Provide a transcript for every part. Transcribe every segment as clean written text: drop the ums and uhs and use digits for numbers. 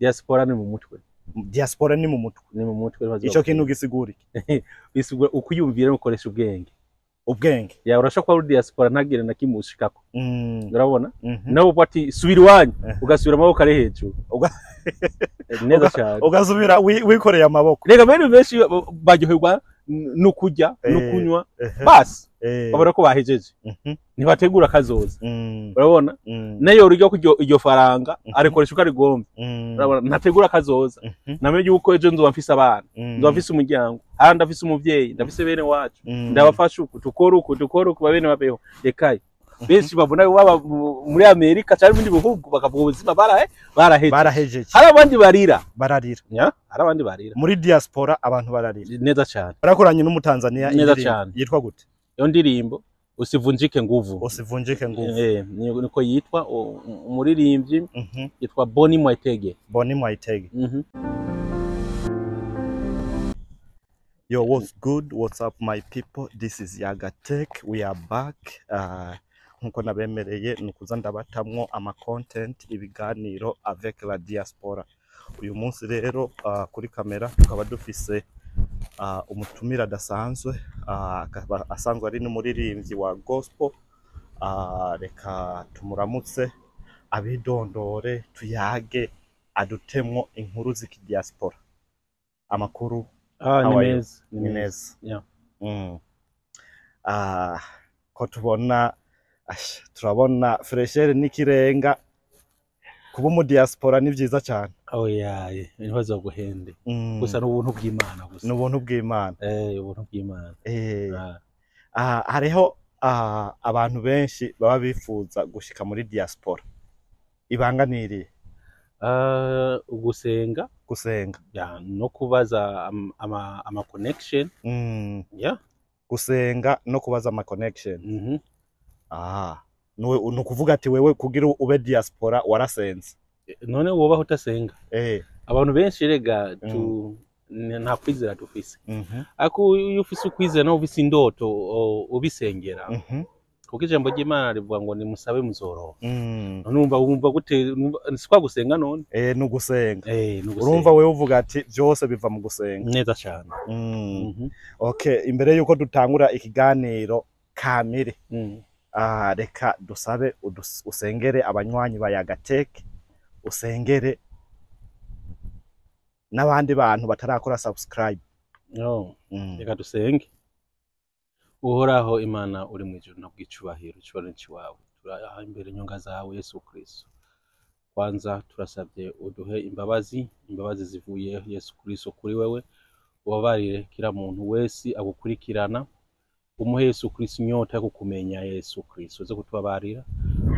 Diaspora ni mu mutwe. Diaspora ni mu mutwe. Ni mu mutwe. Ico kintu gisigura iki? Bisigura ukuyumvira no gukoresha ubwenge. Ubwenge. Ya, urashobora kuba uri diaspora ntagire na kimwe ushikako. Urabona? Nawe uvuga ati subira iwanyu, ugasubira amaboko ari hejuru. Neza cyane. Ugasubira wikoreye amaboko. Rega bene benshi baryoherwa no kurya no kunywa basi babona ko bahejeje. Ntibategura kazoza. Urabona? Nayo uryo kuryo iryo faranga arikoresha uko arigomba. Urabona? Ntategura kazoza. Namenye yuko ejo nzoba mfise abana, nzoba mfise umuryango, handi ndafise umuvyeyi, ndafise bene wacu, ndabafasha uku, tukora uku, tukora uku, babene babeho. Rekaye. Benshi babona baba muri Amerika cyangwa ibindi bihugu bakavuga ubuzima barahejeje. Hari abandi barira. Bararira. Ya? Hari abandi barira. Muri diaspora abantu bararira. Neza cyane. Barakoranye n'umutanzania neza cyane. Yitwa gute? Iyo ndirimbo Usivunjike nguvu. Usivunjike nguvu. Niko yitwa umuririmbyi yitwa Boni Mwaitege. Boni Mwaitege. Yo, what's good? What's up my people? This is Yaga Tech. We are back. Nkuko nabemereye nukuza ndabatamwo ama content ibiganiro avec la diaspora. Uyu munsi rero kuri kamera tukaba dufise umutumira adasanzwe, akaba asanzwe ari n'umuririmbyi wa gospel. Reka tumuramutse abidondore tuyage adutemwo inkuru z'iki diaspora. Amakuru ni meza, ni meza. Yeah. Ko tubona turabona fresher n'ikirenga kuba mu diaspora ni vyiza cyane. Oh yeah, ntibazo guhende. Gusa n'ubuntu bw'Imana gusa. N'ubuntu bw'Imana. Ubuntu bw'Imana. Hariho abantu benshi baba bifuza gushika muri diaspora. Ibanga niri? Gusenga, gusenga. Ya, no kubaza ama connection. Yeah. Gusenga no kubaza ama connection. Nukuvuga ati wewe kugira ube diaspora warasenze. None wobaho utasenga. Abantu benshi rega nta kwizera dufise. Ariko iyo ufise ukwizera no ufise indoto ubisengera. Kuko ijambo ry'Imana rivuga ngo ni musabe muzoronka. None wumva gute sikwa gusenga none? Nugusenga. Urumva wewe uvuga ati byose biva mu gusenga. Neza cyane. Okay, imbere yuko dutangura ikiganiro kamere. Reka dusabe usengere abanywanyi ba Yaga Tech, usengere n'abandi bantu batarakora subscribe. Reka dusenge. Uhoraho Imana uri mu ijuru nabwicubahiro icubahiro ciwawe, turaha imbere nyonga zawe Yesu Kristo. Kwanza turasabye uduhe imbabazi, imbabazi zivuye Yesu Kristo kuri wewe, ubabarire kila muntu wese agukurikirana. Umuhe Yesu Kristo inyota yo kukumenya Yesu Kristo, uze kutubabarira.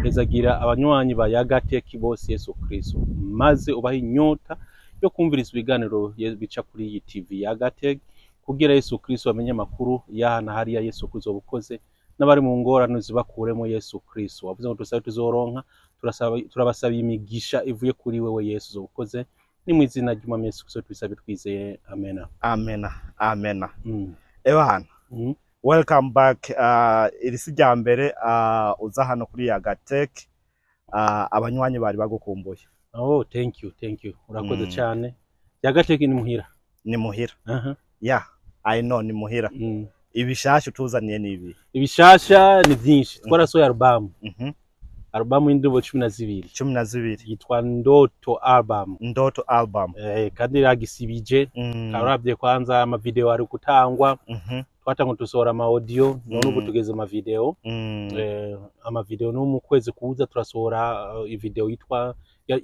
Hezagira abanywanyi ba Yaga Tech bose Yesu Kristo, maze ubahe inyota yo kumviriza ibiganiro bica kuri iyi TV Yaga Tech, kugira Yesu Kristo amenye amakuru y'ahana hariya Yesu Kristo bukoze, n'abari mu ngorane zibakuremo Yesu Kristo. Wavuze ngo dusabe tuzoronka, turabasaba imigisha ivuye kuri wewe Yesu bukoze. Ni mu izina ry'Umwami Yesu Kristo tubisabe twizeye, amena. Amena, amena. Ebana. Welcome back. Iri si rya mbere uza hano kuri Yaga Tech. Abanywanyi bari bagukumbuye. Oh, thank you, thank you. Urakoze cyane. Yaga Tech ni muhira. Ni muhira. Yeah, I know ni muhira. Ibishasha utuzaniye ni ibi. Ibishasha ni byinshi. Twarasohoye album. Album y'indirimbo 12. 12. Yitwa Ndoto Album. Ndoto Album. Kandi iragisibije. Karabye kwanza ama video ari kutangwa. Twatangwa tusohora ama audio, none ubu tugeze ama video. Ama video no mu kwezi kuza turasohora video yitwa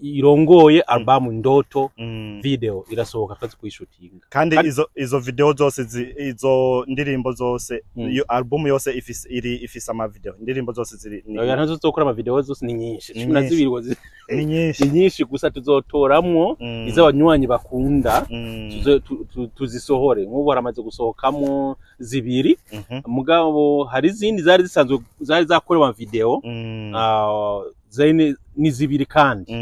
irongoye album Ndoto video irasohoka kazi kuyishutinga. Kandi izo video zose izo ndirimbo zose iyo album yose ifise iri ifise ama video indirimbo zose ziri oya ntazo zokora ama video zose ni nyinshi 12 ni nyinshi ni nyinshi gusa tuzotoramwo izo abanywanyi bakunda tuzisohore. Nk'ubu baramaze gusohokamo zibiri, mugabo hari izindi zari zisanzwe zari zakorewe video ni zibiri kandi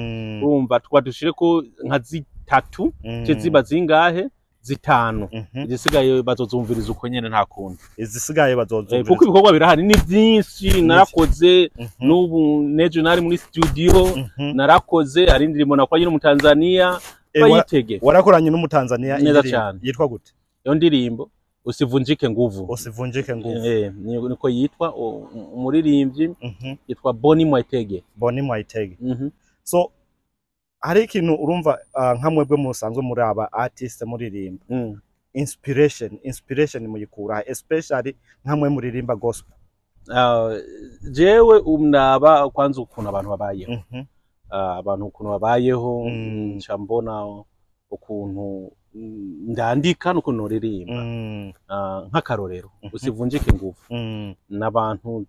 urumva twadushire ko nka zitatu ziba zingahe zitanu izisigaye bazozumviriza uko nyene nta kundi izisigaye bazozumviriza kuko ibikorwa birahari ni byinshi. Narakoze n'ubu nejo nari muri studio narakoze hari indirimbo nakoranye mu Tanzania Bayitege. Warakoranye n'Umutanzania Neza indirimbo cane. yitwa gute? Iyo ndirimbo Usivunjike Nguvu. Usivunjike Nguvu. Niko yitwa. Umuririmbyi yitwa Boni Mwaitege. Boni Mwaitege. Mhm. So hari ikintu urumva, nka mwebwe musanzwe muri aba artist muririmba, inspiration muyikura, especially nka mwe muririmba gospel? Jewe umnaba kwanza ukuntu abantu babayeho. Abantu ukuntu babayeho, nca mbona ukuntu ndandika n'ukuntu noririmba. Nk'akarorero, Usivunjike Nguvu, n'abantu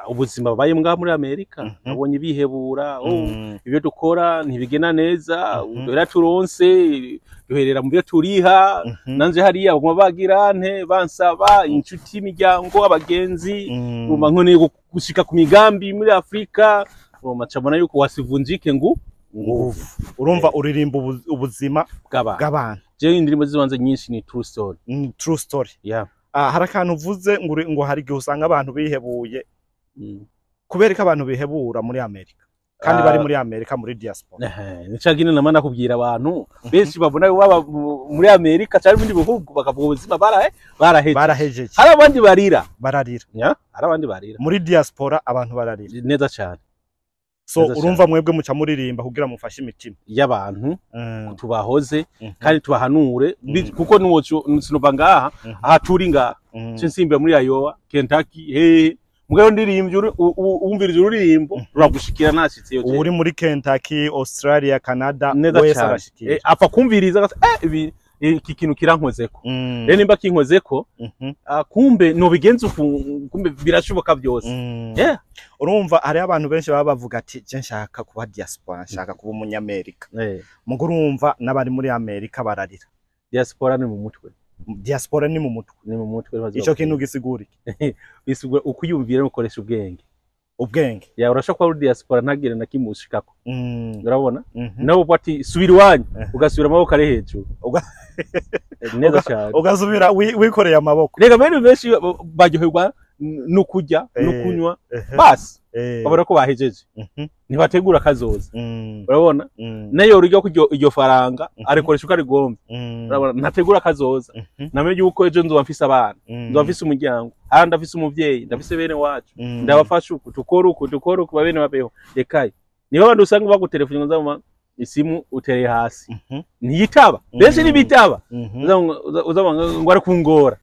ubuzima babaye ngaha muri Amerika, nabonye bihebura, oh, ibyo dukora ntibigena neza, duhera turonse duherera mu byo turiha. Nanje hariya baguma bagira nte, bansaba inshuti, imiryango, abagenzi, urumva nkeneye gushika ku migambi muri Afrika. Urumva nca mbona yuko wasivunjike nguvu. Urumva uririmba ubuzima bw'abantu. Bw'abantu. Jewe indirimbo zibanze nyinshi ni true story. True story. Yeah. Hari akantu uvuze ngo ngo hari igihe usanga abantu bihebuye. Kubera ko abantu bihebura muri Amerika kandi bari muri Amerika, muri diaspora? Ehe, nico gine nama nakubwira, abantu benshi babona baba muri Amerika cyangwa ibindi bihugu bakavuga ubuzima baraheje. Barahejeje. Hari abandi barira. Bararira. Ya, hari abandi barira. Muri diaspora abantu bararira. Neza cyane. So Neza cyane. urumva mwebwe muca muririmba kugira mufashe imitima y'abantu, tubahoze kandi tubahanure, kuko nuwoco sinova ngaha, aha turi ngaha, nsimbira muri Iowa, Kentucky, hehe, mugabo ndirimbye wumvirije ururirimbo ruragushikira nashitseyo jewe. Uri muri Kentucky, Australia, Canada, Neza wese cyane. arashikira. Apfa kumviriza agasa, ibi iki kintu kirankozeko. Rero nimba kinkozeko, kumbe nobigenza uku, kumbe birashoboka byose. Yeah. Urumva hariho abantu benshi baba bavuga ati je nshaka kuba diaspora, nshaka kuba umunyamerika. Mugo urumva n'abari muri Amerika bararira. Diaspora ni mu mutwe. Diaspora ni mu mutwe. Ni mu mutwe. Ico kintu gisigura iki? Bisigura ukuyumvira no gukoresha ubwenge. Ubwenge. Ya, urashobora kuba uri diaspora ntagire na kimwe ushikako. Urabona, nawe uvuga ati subira iwanyu, ugasubira amaboko ari hejuru. Neza cyane. Ugasubira wikoreye amaboko. Rega bene benshi baryoherwa no kurya no kunywa, basi babona ko bahejeje, ntibategura kazoza. Urabona, nayo uryo kuryo iryo faranga arikoresha uko arigomba. Urabona, ntategura kazoza. Namenye yuko ejo nzoba mfise abana, nzoba mfise umuryango, handi ndafise umuvyeyi, ndafise bene wacu, ndabafasha uku, dukora uku, dukora uku, babene babeho. Rekaye niba abantu usanga bagutelefone ngo nzama isimu utereye hasi, ntiyitaba benshi, ntibitaba. Uzaba ngo ari kungora.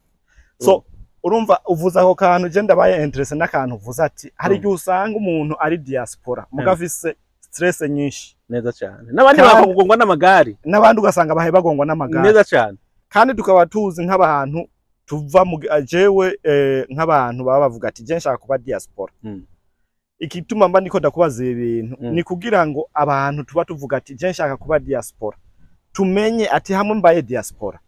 So urumva uvuze ako kantu, je ndabaye intéressé n'akantu uvuze ati hari igihe usanga umuntu ari diaspora muga afise stress nyinshi. Neza cyane, n'abandi bakagongwa n'amagare. N'abandi ugasanga bahe bagongwa n'amagare. Neza cyane. Kandi tukaba tuzi nk'abantu tuva mu jewe, nk'abantu baba bavuga ati je nshaka kuba diaspora. Igituma mba niko ndakubaza ibi bintu ni kugira ngo abantu tuba tuvuga ati je nshaka kuba diaspora tumenye ati hamwe mbaye diaspora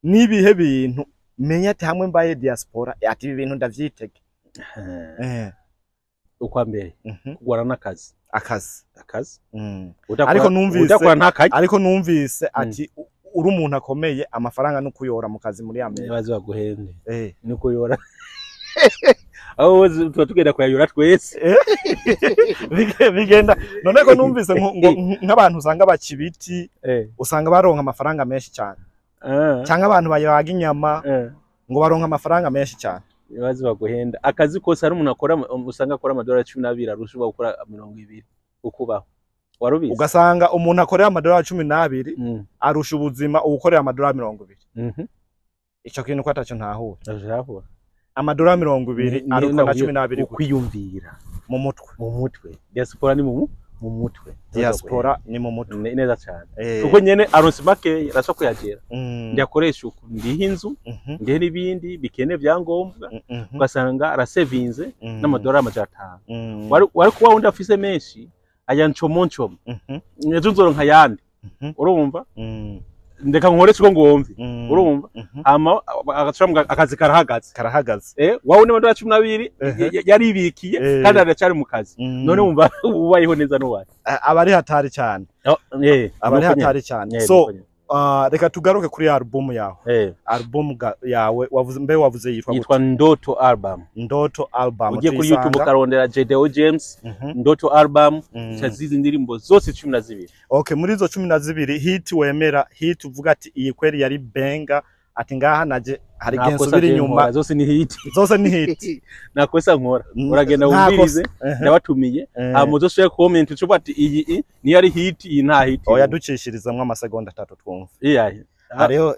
nibihe bintu, menye ati hamwe mbaye diaspora ati ibi bintu ndavyitege. Ukwa mbere, kugwana n'akazi. Akazi. Akazi. Ariko numvise- Udakora ntakarya. Ariko numvise ati uri umuntu akomeye, amafaranga no kuyora mu kazi muri Amerika. Bazi baguhende. Ni kuyora, aho tuba tugenda kuyayora twese. Bigenda none ko numvise ngo nk'abantu usanga baca ibiti, usanga baronka amafaranga menshi cyane, cyangwa abantu bayaga inyama, ngo baronka amafaranga menshi cyane. Bazi baguhenda. Akazi kose hari umuntu akora, usanga akora amadolari 12 arusha uba gukora 20 ukubaho. Warubizi? Ugasanga umuntu akorera amadolari 12 arusha ubuzima uwukorera amadolari 20. Ico kintu ko ataco ntahura. Urashobora. Amadolari 20 ariko na 12 gute? Ukwiyumvira. Mu mutwe. Mu mutwe. Diaspora ni mu mutwe. Diaspora ni mu mutwe. Neza cyane, kuko nyene aronse makeya arashobora kuyagera, ndakoresha uku, ndiha inzu, ndihe n'ibindi bikene byangombwa, ugasanga arasevinze n'amadolari 500. Wari kuba wundi afise menshi aya ncomo ncomo, ejo nzoronka ayandi. Urumva, ndeka nkoreshe uko ngomvye. Urumva, hama agacura akazi karahagaze. Karahagaze. Wawe n'amadolari 12 yaribikiye, kandi aracari mu kazi. None wumva ubayeho neza n'uwaye? Aba ari hatari cyane, aba ari hatari cyane. So Reka tugaruke kuri album yawe. Album yawe wavuze, mbe wavuze yitwa gute? Yitwa Ndoto Album. Ndoto Album. Ugiye kuri tuyisanga- YouTube ukarondera Jedeo James Ndoto Album, zizi indirimbo zose 12. Okay, muri izo 12, hit wemera, hit uvuga ati iyi kweri yari banger, ati ngaha naje hari Nta igihe kosa nsubira je inyuma. nkora, zose ni hit. Zose ni hit. Nta kosa nkora. Uragenda Nta wumvirize. kosa. Ehe. Ndabatumiye. Hama uzosubire comment ucuba ati iyi niyo ari hit, iyi nta hit. Oya, ducishirizamwo amasegonda 3 twumve. Iya. Hariho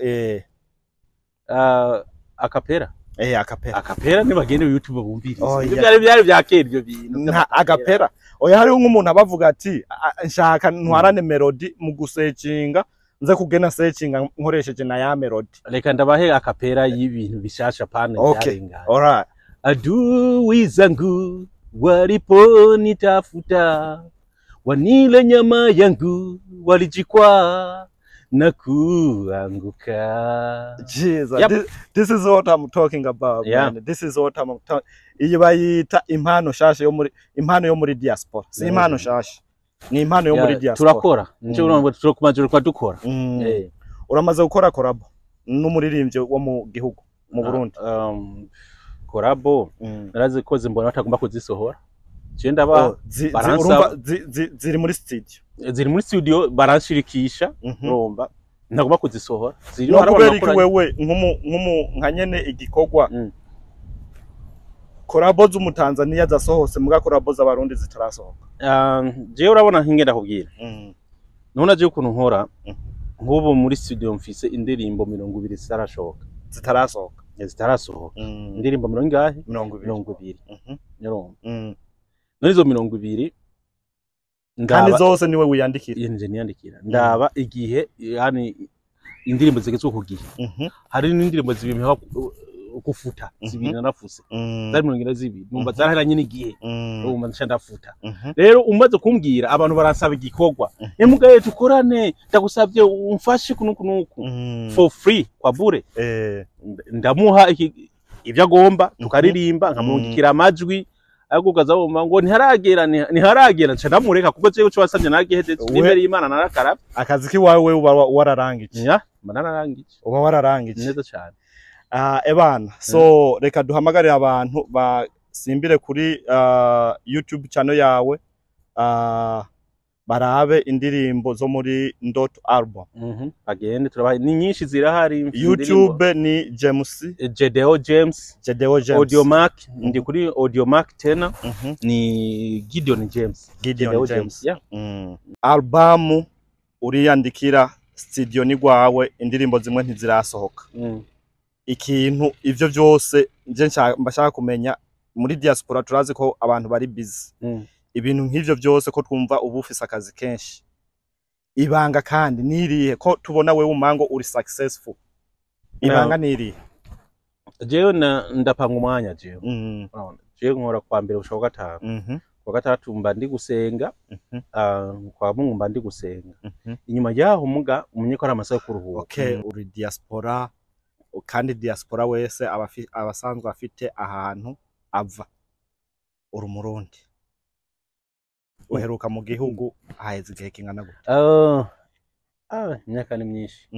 A cappella. A cappella. A cappella, nibagende YouTube bumvirize. Oh, Ibyo yeah. byari bya kera ibyo bintu. Nta a cappella. Oya, hariho nk'umuntu abavuga ati: Nshaka ntwarane melody mu gusecinga, nze kugena secinga nkoresheje na ya melody." Reka ndabahe a cappella y'ibintu bishasha, pana Okay. byarenganye. Alright. Adui zangu waliponitafuta, wanile nyama yangu, walijikwaa na kuanguka. Jesus. Yep. This is what I'm talking about, man. This is what I'm talking. Iyi bayita impano shasha yo muri, impano yo muri diaspora. Si impano shasha. Ni impano yo muri Yeah, diaspora. turakora nico urumva turakumajoro kwa dukora. Uramaze gukora collabo n'umuririmbyi wo mu gihugu mu Burundi? Collabo narazikoze, mbona batagomba kuzisohora. Je ndaba Oh, baransaba. urumva ziri muri studio. Ziri muri studio, baranshirikisha. Urumva ntagomba kuzisohora, ziri No hari kubera abantu iki? bakoranye. Wewe nk'umu nka nyene igikorwa, collabo z'umutanzania zasohotse, muga collabo z'abarundi zitarasohoka? Jewe urabona nk'ingenda kubwira none je ukuntu nkora, nk'ubu muri studio mfise indirimbo 20 zitarashoboka. Zitarasohoka. Zitarasohoka. Indirimbo mirongo ingahe? 20. 20. Urumva none izo 20 Kandi ndaba zose niwe wiyandikira? Nje niyandikira, ndaba igihe, yani indirimbo zigezwe ku gihe. Hari n'indirimbo zibiri mperuka gufuta, zibiri narafuse, zari 42, numva zaraheranye n'igihe. Urumva nca ndafuta. Rero umaze kumbwira, abantu baransaba igikorwa: "Emugaye tukorane, ndagusabye umfashe kunuku nuku," for free, kwa bure. Ndamuha ibyo agomba, tukaririmba, nkamurungikira amajwi, ariko ukaza wumva ngo ntiharagera, ntiharagera. Nca ndamureka, kuko jewe ico wasabye naragihejeje n'imbere y'Imana narakaraba. Akazi kiwawe wewe uba wararangije. Ya, mba nararangije. Uba wararangije. Neza cyane. Ah, ebana, so reka duhamagarire abantu basimbire kuri YouTube channel yawe, barabe indirimbo zo muri Ndoto Album. Bagende turabaha, ni nyinshi zirahari, mfise indirimbo. YouTube ni James Jedeo James. Jedeo James. Audiomack, ndi kuri Audiomack tena, ni Gideon James. Gideon Jedeo. James. Yeah. Album uriyandikira, studio ni gwawe, indirimbo zimwe ntizirasohoka. Ikintu ivyo vyose nje mbashaka kumenya, muri diaspora turazi ko abantu bari busy. Ibintu nk'ivyo vyose ko twumva uba ufise akazi kenshi, ibanga kandi nirihe ko tubona wewe umango uri successful? Ibanga nirihe? Jewe ndapanga umwanya jewe. Urabona, jewe nkora kwa mbere gushika kwa gatanu. Kwa gatandatu mba ndi gusenga. Kwa Mungu mba ndi gusenga. Inyuma yaho muga umenye ko ari amasaha yo kuruhuka. Okay, uri diaspora, kandi diaspora wese aba asanzwe afite ahantu ava. Uri umurundi, uheruka mu gihugu haheze igihe kingana gute? Imyaka ni myinshi.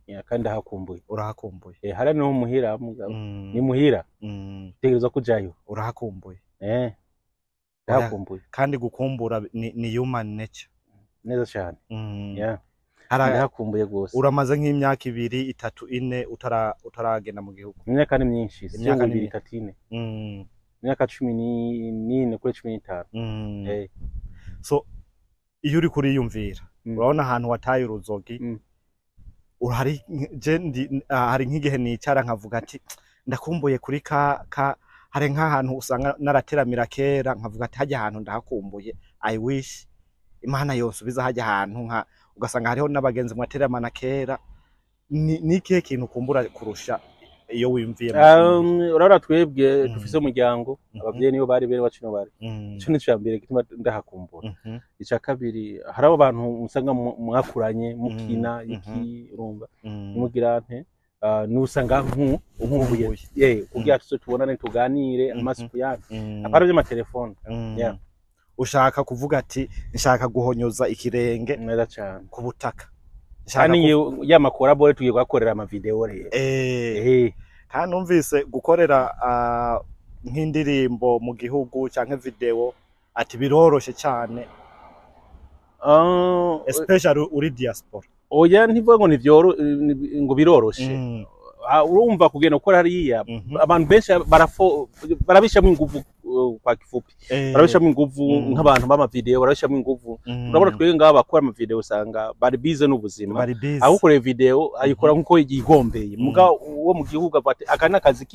Yeah, kandi ndahakumbuye. Urahakumbuye. Hariya niho muhira mugabo. Ni muhira, tegerezwa kujayo. Urahakumbuye. Ndahakumbuye. Kandi gukumbura ni human nature. Neza cyane. Yeah. Hari Ndahakumbuye rwose. Uramaze nk'imyaka 2, 3, 4 utaragenda mu gihugu? Imyaka ni myinshi, si Imyaka ni 2, myinshi. 3, 4, imyaka 14 kuri 15. So iyo uri kuriyumvira, urabona ahantu wataye uruzogi, hari je ndi hari nk'igihe nicara nkavuga ati ndakumbuye kuri ka hari nk'ahantu usanga narateramira kera, nkavuga ati hajya ahantu ndahakumbuye, I wish Imana yosubiza hajya ahantu, nka ugasanga hariho n'abagenzi mwateramana kera. Ni ikihe kintu ukumbura kurusha iyo wiyumviye mu Urabona twebwe dufise umuryango, abavyeyi nibo bari bene wacu, nibo bari. Ico nico mbere gituma ndahakumbura. Ica kabiri, hari abo bantu usanga mwakuranye mukina, iki, urumva, mugira nte, nusanga nkumbuye Ukumbuye. Kugira tuze tubonane, tuganire amaso ku yandi, apana vy'amatelefone. Yeah. Ushaka kuvuga ati nshaka guhonyoza ikirenge Neza cane. ku butaka, Nshaka Kandi ya ma collabo tugiye kuhakorera ama video rero. Kandi numvise gukorera nk'indirimbo mu gihugu canke video ati biroroshe cyane, especially uri diaspora. Oya, ntivuga ngo ntivyoro, ngo biroroshe. Urumva kugenda gukora hariya, abantu benshi barabishamwo inguvu, kwa kifupi barabishamwo inguvu, nk'abantu b'ama video barabishamwo inguvu. Urabona twebwe ngaha bakora ama video usanga bari bize n'ubuzima. Bari busy. Aho ukoreye video ayikora nkuko yigombeye, muga uwo mu gihugu avuga ati aka ni akazi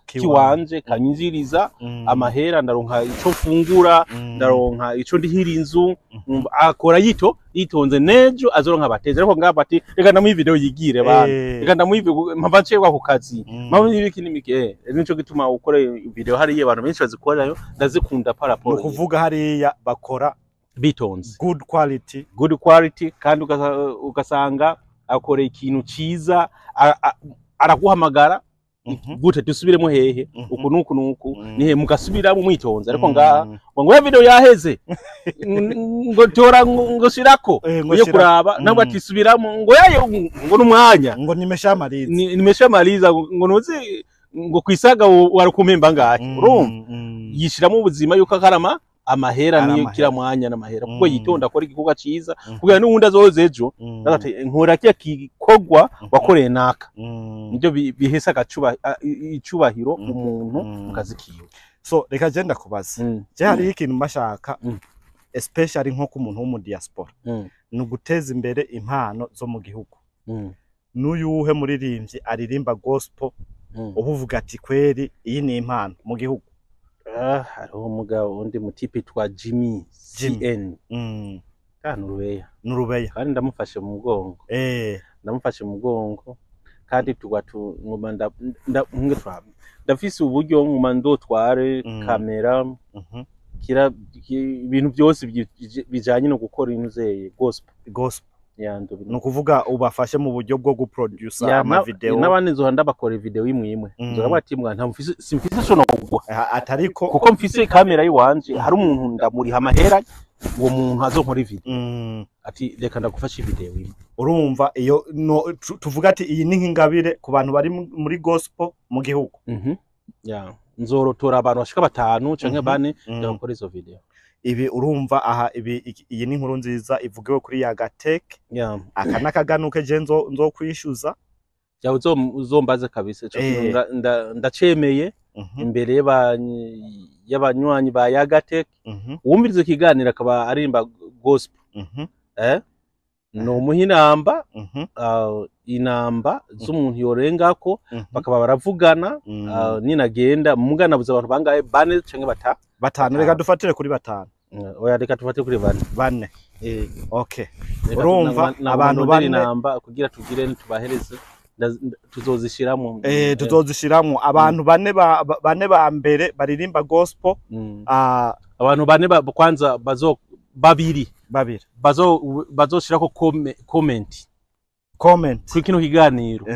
kiwanje kanyinjiriza amahera, ndaronka ico mfungura, ndaronka ico ndihira inzu. Akora yitonze, nejo azoronka abateza. Ariko ngaba ati reka ndamuha video yigire bana, reka ndamuha video mpava ncerwa ku kazi, mpava ibiki n'ibiki. Nico gituma ukora video hariya, abantu benshi bazikorayo, ndazikunda Ni par rapport ukuvuga hariya bakora bitonze, good quality. Good quality, kandi ugasanga akoreye ikintu ciza, araguhamagara, gute dusubiremo hehe, uku nuku nuku, nihe mugasubiramo mwitonze. Ariko ngaha ngo ya video yaheze, ngo tora, ngo shirako, ngo uye shirako. kuraba nabwo ati subiramo, ngo yayo, ngo n'umwanya ngo nimeshamaliza. Nimeshamaliza, ngo nuzi ngo kwisaga wari kumpemba ngahe? Urumva yishiramo ubuzima yuko akarama amahera Ari niyo amahera. kila mwanya n'amahera, kuko yitonda akora igikorwa ciza kugira n'uwundi azoza ejo ati nkora kiya gikorwa wakoreye naka. Nibyo bihesa icubahiro umuntu mu kazi kiwe. So reka je ndakubaza, je hariho ikintu mbashaka, especially nko ku muntu wo mu diaspora, ni uguteza imbere impano zo mu gihugu. N'uyuhe muririmbyi aririmba gospel uba uvuga ati kweri iyi ni impano mu gihugu? Ah, hariho umugabo undi mutipe yitwa Jimmy. Jimmy. CN kandi urubeya. N'urubeya. Kandi ndamufashe mu mugongo. Ndamufashe mu mugongo, kandi tugwa tu nguma nge ndafise uburyo nguma ndotware kamera, kira ibintu byose bijanye no gukora inuzeye gospel. Gospel. Ya, ndo Ni ukuvuga ubafashe mu buryo bwo guproducer Ya, amavideo. N'abandi nzoha ndabakora video imwe imwe. Nzoba ati mwa nta mfise, simfise ico nogwa Atariko kuko mfise kamera yiwanje, hari umuntu ndamuriha amahera, uwo muntu azonkora video, ati reka ndagufasha video imwe. Urumva iyo no, tuvuga ati iyi ni nk'ingabire ku bantu bari muri gospel mu gihugu. Ya, nzorotora abantu bashika batanu canke bane, ndabakora izo video. Ibi urumva aha ibi iyi ni inkuru nziza ivugiwe kuri Yagatech. Aka n'akaganuke je nzokwishyuza. Ya, uzombaze kabisa ico kintu. Ndacemeye imbere y'abanywanyi ba Yagatech. Uwumviriza ikiganiro akaba aririmba gospel, ni umuha inamba, inamba z'umuntu yorengako, bakaba baravugana. Ninagenda muganabuza abantu bangahe? Bane canke Batanu. Batanu. Reka dufatire kuri batanu. Oya, reka tufate kuri bane. Bane. Okay. Reka Urumva, abantu ndondere bane. inamba kugira tugire tubahereze, tuzozishiramwo. Tuzozishiramwo abantu bane bane ba mbere baririmba gospel. Abantu bane kwanza bazo babiri. Babiri. Bazoshirako comment Comment. kuri kino kiganiro,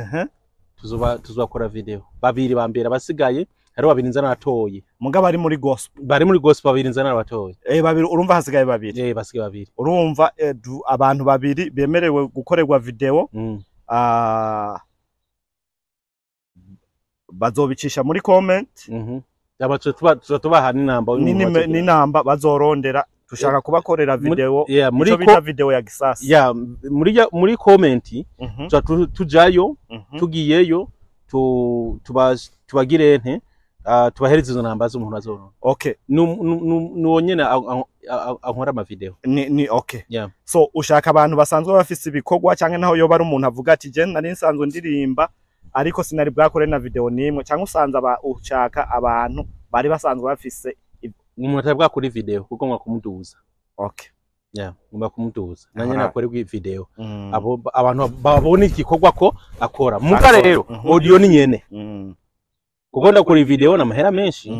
tuzoba tuzakora video babiri ba mbere. Abasigaye hariho babiri nza natoye. Mugabo ari muri gospel. Bari muri gospel, babiri nza narabatoye. Babiri, urumva hasigaye babiri. Basigaye babiri. Urumva abantu babiri bemerewe gukorerwa video, bazobicisha muri comment. Aba tuba tubaha n'inamba y'umuntu N'inamba bazorondera, dushaka kubakorera video, Yeah, muri ico bita video ya gisasi. Yeah, muri comment tuba tujayo, tugiyeyo tubagire nte, tubahereze izo namba z'umuntu azoronka. Nuwo nyene ankora ama video. Ni okay. Yeah. So ushaka abantu basanzwe bafise ibikorwa, canke naho yoba ari umuntu avuga ati je nari nsanzwe ndirimba ariko sinari bwakore na video nimwe, canke usanze ushaka abantu bari basanzwe bafise Umuntu atari bwakora video kuko ngomba kumuduza. Yeah, ngomba kumuduza nanye nakore video, abo abantu babone igikorwa ko akora muga. Akora. Rero audio ni nyene, kuko ndakora video n'amahera menshi,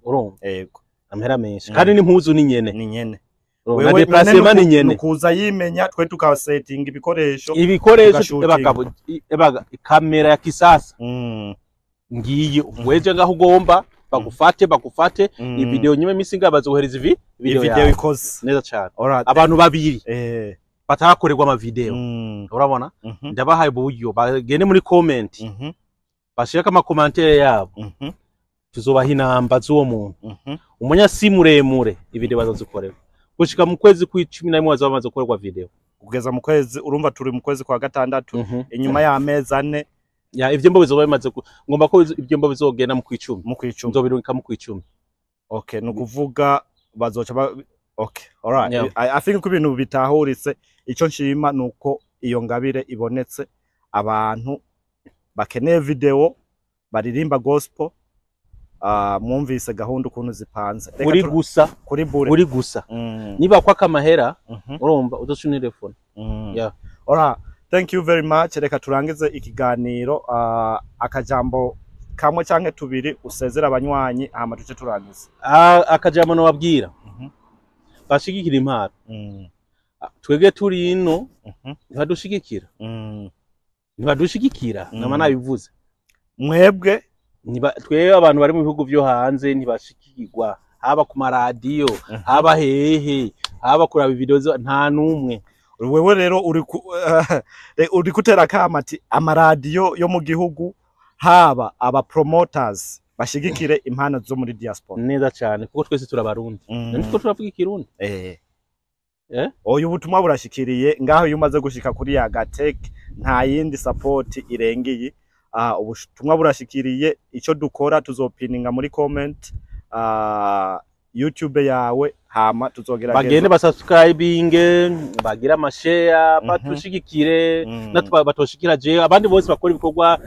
urumva? Ego. Amahera menshi, kandi n'impuzu ni nyene. Ni nyene. Urumva? Na déplacement ni nyene. Nukuza yimenya, twe tukasetinga ibikoresho. Ibikoresho. Tugashutinga. Ebagabo, ebaga kamera ya kisasa ngiye weje ngaho ugomba bagufate video nyuma imisi ngaho bazohereza ivi video Video yawe. ikoze. Neza cyane. Alright. Abantu babiri Batarakorerwa ama video. Urabona, ndabahaye uburyo bagende muri comment, bashireko ama commentaires yabo, tuzobaha inamba z'uwo muntu. Umunyasi muremure, video bazozikorerwa gushika mu kwezi kw'11, bazaba bamaze gukorerwa video. Kugeza mu kwezi, urumva turi mu kwezi kwa gatandatu, inyuma y'amezi 4. Ya, ivyombo bizoba bimaze ngomba ko ivyombo bizogenda mu kw'icumi. Mu kw'icumi. Nzobirungika mu kw'icumi. Okay, ni ukuvuga bazoca ba, okay, alright. Yeah. I think ko ibintu bitahuritse. Ico nshima nuko iyo ngabire ibonetse, abantu bakeneye video baririmba gospel, mwumvise gahunda ukuntu zipanze. Reka Kuri gusa kuri bure. Kuri gusa niba kwaka amahera, urumva uzoca untelefone. Yeah. Alright, thank you very much. Reka turangize ikiganiro, akajambo kamwe canke tubiri usezera abanywanyi, hama tuce turangize. Ah, akajambo nobabwira, bashigikira impano. Ah, twebwe turi ino, ntibadushigikira, ntibadushigikira. Nama nabivuze. Mwebwe? Twebwe abantu bari mu bihugu vyo hanze ntibashigikirwa, haba ku maradiyo, haba hehe, haba kuraba video, nta n'umwe. Wewe rero uri gutera kama ati amaradiyo yo mu gihugu, haba aba promoters, bashigikire impano zo muri diaspora. Neza cyane, kuko twese turabarundi. Nitwo turavuga Ikirundi. Eh? Oya, ubutumwa burashikiriye ngaho. Iyo umaze gushika kuri Yagatech, nta yindi support irengeye. Ubutumwa burashikiriye. Ico dukora, tuzopininga muri comment YouTube yawe, hama tuzogerageza. Bagende basubscribinge, bagire ama share, batushigikire. Natwe batoshikira je abandi bose bakora ibikorwa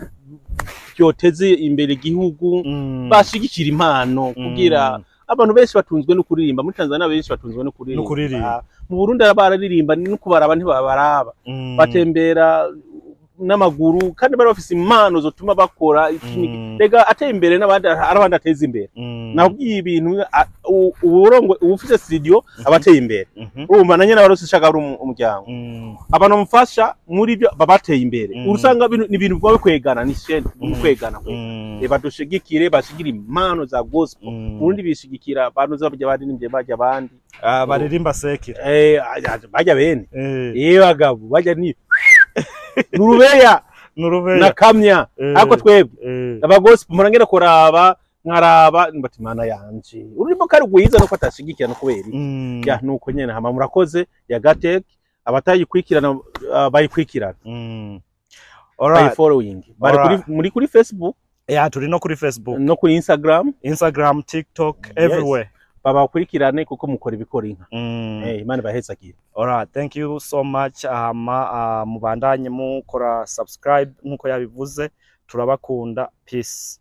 byoteze imbere igihugu, bashigikira impano, kugira abantu benshi batunzwe no kuririmba. Muri Tanzania benshi batunzwe no kuririmba. No kuririmba. Mu Burundi bararirimba, no kubaraba ntibabaraba, batembera n'amaguru kandi bari bafise impano zotuma bakora rega ateye imbere n'abandi, ari abandi ateza imbere. Nabwiye ibintu, uburongo ubufise studio aba ateye imbere. Urumva na nyene abarose ishaka ari umuryango, abantu mufasha muri byo babateye imbere. Usanga ni ibintu biba bikwegana, ni chaîne bikwegana. Badushigikire, bashigire impano za gospel. Burundi bishigikira abantu zabajya baririmbye, bajya abandi. Ah, baririmba sekira. Bajya bene bagabo bajya ni nurubeya. Nurubeya. Na kamya. Ariko twebwe aba gospel murangera kuraba, nkaraba mbati Mana yanje, ururimo kari rwiza nuko atashigikira no kubera iki? Ya, nuko nyene. Hama murakoze Yagatech, abatayikurikirana bayikurikirana, Alright. bayifollowing, bari kuri Alright. muri kuri Facebook. Yeah, turi no kuri Facebook. No kuri Instagram. Instagram, TikTok, everywhere. Babakurikirane kuko mukora ibikora inka. Imana ibahezagire. Alright, thank you so much. Hama mubandanye mukora subscribe nkuko yabivuze. Turabakunda. Peace.